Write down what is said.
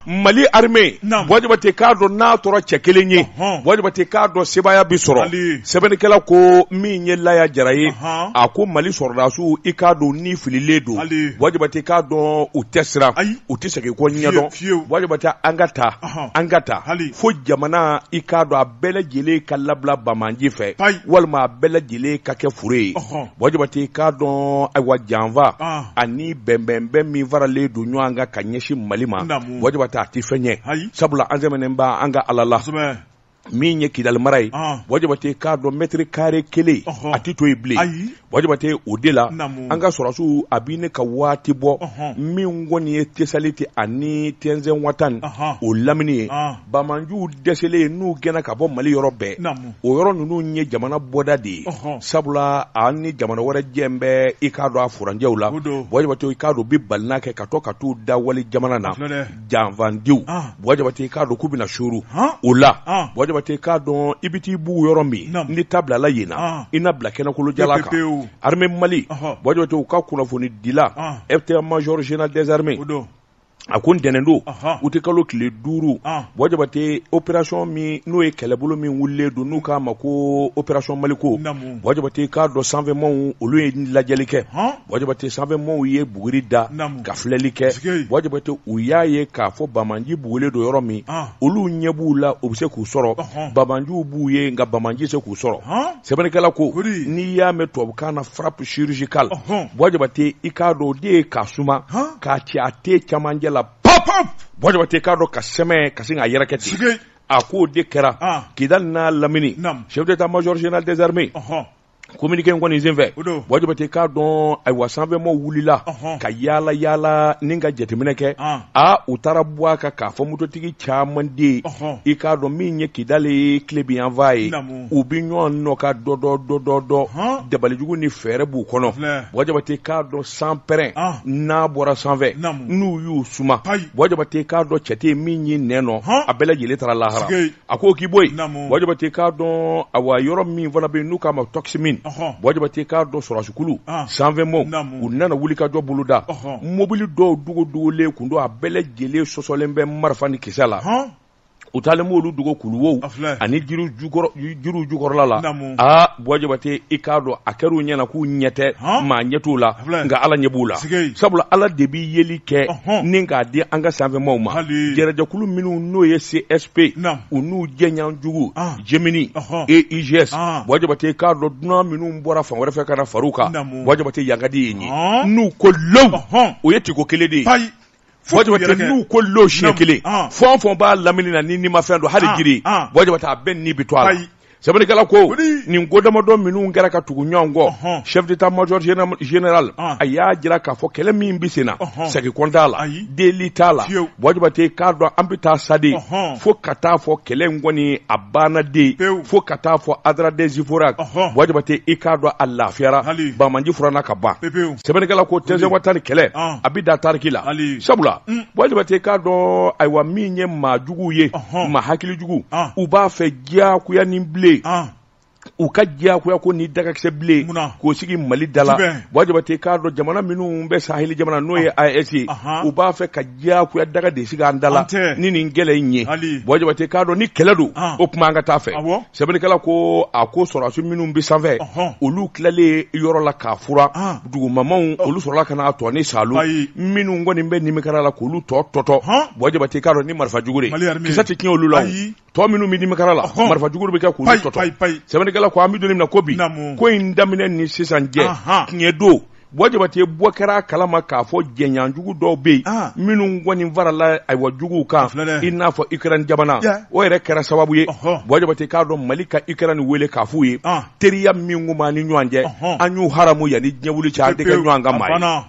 Mali armée Buwa Jabate k'a dɔn n'a tora cɛ kelen ye, Buwa Jabate k'a dɔn sebaaya bi sɔrɔ. Sɛbɛnnikɛla ko min ye Laya Jara ye, a ko Mali sɔrɔdasiw i k'a dɔn ni fililen don, Buwa Jabate k'a dɔn u tɛ siran, u tɛ segin kɔ ɲɛdɔn. Buwa Jabate an ka taa, an ka taa fo jamana i k'a dɔn a bɛɛ lajɛlen ka labila banbaanci fɛ, walima a bɛɛ lajɛlen ka kɛ fure ye. Buwa Jabate k'a dɔn ayiwa janfa ani bɛnbɛnbɛn min faralen don ɲɔgɔn kan ka ɲɛsin Mali ma, Buwa Jabate a tɛ fɛn ɲɛ, sabula an sɛmɛnen bɛ an ka Ala la. Min ye Kidali mara ye, Buwa Jabate k'a dɔn mɛtiri kare kelen a tɛ to yen bilen. Buwa Jabate o de la an ka sɔrɔdasiw a bɛ ne ka waati bɔ min kɔni ye Tesaliti ani Tɛnzɛnwatan o lamini ye, banbaanciw dɛsɛlen n'u gɛnna ka bɔ Mali yɔrɔ bɛɛ. O yɔrɔ ninnu ye jamana bɔda de ye, sabula an ni jamana wɛrɛ jɛ bɛ i k'a dɔn a furancɛw la. Buwa Jabate i k'a dɔn u bɛ balina kɛ ka to ka t'u da wali jamana na, janfandenw. Buwa Jabate i k'a dɔn k'u bɛna suuru o la. Buwa Jabate k'a dɔn i bɛ t'i bugu yɔrɔ min, n'i ta bilala yen na, i na bila kɛnɛkolo jalan kan. Armée Mali, Buwa Jabate u ka kunnafonidila état major général des armées, a ko ntɛnɛndon utikalo tile 5, Buwa Jabate opération min n'o ye kɛlɛbolo min wulilen don n'u k'a ma ko opération Maliko, Buwa Jabate k'a dɔn sanfɛmaaw olu ye lajɛli kɛ. Buwa Jabate sanfɛmaaw ye buguri da ka filɛli kɛ. Buwa Jabate u y'a ye k'a fɔ banbaanci bugulen don yɔrɔ min, olu ɲɛ b'u la, u bɛ se k'u sɔrɔ, banbaanciw b'u ye nka banbaanci se k'u sɔrɔ. Sɛbɛnnikɛla ko n'i y'a mɛn tubabukan na frappe chirurgicale, Buwa Jabate i k'a dɔn o de ye k'a suma k'a ci a ten camancɛ la pap. Buwa Jabate k'a dɔn ka sɛmɛ ka sin k'a yɛrɛkɛ ten. A k'o de kɛra Kidali n'a lamini. Chef d'état major général des armées communiqué in kɔni senfɛ, Buwa Jabate k'a dɔn ayiwa sanfɛmaaw wulila ka yaala yaala ni ka jateminɛ kɛ. Aa, u taara bɔ a kan k'a fɔ mototigi caman de ye, i k'a dɔn min ye Kidali tilebinyanfan ye, u bɛ ɲɔgɔn nɔ ka dɔ dɔ dɔ dɔ dɔ dabalijugu ni fɛɛrɛ b'u kɔnɔ. Buwa Jabate k'a dɔn sanpɛrɛn n'a bɔra sanfɛ n'u y'u suma, Buwa Jabate k'a dɔn cɛ tɛ min y'i nɛn nɔ, a bɛɛ lajɛlen taara lahara. A ko k'i bɔ yen. Buwa Jabate k'a dɔn awa yɔrɔ min fana bɛ yen n'u k'a ma Tɔkisimini, Buwa Jabate k'a dɔn sɔrɔdasikulu sanfɛmaaw u nana wulikajɔ boloda. Mobili dɔw dogodogolen kun don, a bɛɛ lajɛlen sɔsɔlen bɛ marifa ni kisɛ la. U taalen b'olu dogo kuluwow ani jiriw jukɔrɔla la. Aa, Buwa Jabate i k'a dɔn a kɛra u ɲɛna k'u ɲɛ tɛ maa ɲɛ t'u la, nka Ala ɲɛ b'u la, sabula Ala de bɛ yeli kɛ ni k'a di an ka sanfɛmaaw ma. Jɛrɛjɛkulu minnu n'o ye CSP, u n'u jɛɲɔgɔn jugu Jemini EIGS, Buwa Jabate k'a dɔn dunan minnu bɔra fan wɛrɛ fɛ ka na far'u kan, Buwa Jabate yan ka di yen ye. N'u ko low, o ye tiko kelen de ye. Buwa Jabate n'u ko lo siɲɛ kelen, fɛn o fɛn b'a lamini na ni nimafɛn don, hali jiri, Buwa Jabate a bɛɛ ni bɛ to a la. Sɛbɛnnikɛla ko nin ko damadɔ minnu kɛra ka tugu ɲɔgɔn kɔ, chef d'état major général a y'a jira k'a fɔ kɛlɛ min bɛ sen na, segin kɔ t'a la, deli t'a la. Buwa Jabate k'a dɔn an bɛ taa sa de fo ka taa fɔ kɛlɛ in kɔni a banna de, fo ka taa fɔ Adrar des Iforas. Buwa Jabate i k'a dɔn a lafiyara, banbaanci furanna ka ban. Sɛbɛnnikɛla ko Tɛnzɛnwatani kɛlɛ a bɛ da tariki la, sabula Buwa Jabate k'a dɔn ayiwa min ye maa juguw ye, maa hakili jugu, u b'a fɛ diyagoya ni bilen u ka diyagoya ko ni dagakisɛ bilen k'o sigi Mali da la. Buwa Jabate k'a dɔn jamana minnu bɛ saheli jamana n'o ye AES ye, u b'a fɛ ka diyagoya daga de sigi an da la ni nin kɛlɛ in ye. Buwa Jabate k'a dɔn ni kɛlɛ don, o tuma an ka taa fɛ. Sɛbɛnnikɛla ko a ko sɔrɔdasi minnu bɛ sanfɛ, olu tilalen yɔrɔ la k'a furan, dugumamaw olu sɔrɔla ka n'a tɔ ni salu minnu kɔni bɛ nimikara la k'olu tɔ tɔtɔ. Buwa Jabate k'a dɔn ni marifa jugu de, kisɛ tɛ tiɲɛ olu la. Tɔ minnu bɛ nimikara la, marifa jugu bɛ kɛ k'olu tɔtɔ. Sɛbɛnnikɛla ko an bɛ don min na ko bi, ko in daminɛ ni sisan cɛ, tiɲɛ don, Buwa Jabate bɔ kɛra a kalama k'a fɔ jɛɲɔgɔn jugu dɔw bɛ yen minnu kɔni farala ayiwa juguw kan, i n'a fɔ Ukraine jamana. O yɛrɛ kɛra sababu ye, Buwa Jabate k'a dɔn Mali ka Ukraine wele k'a f'u ye teriya min kun b'an ni ɲɔgɔn cɛ, an y'u haramu yanni diɲɛ wuli cɛ, an tɛ kɛ ɲɔgɔn kan maa ye.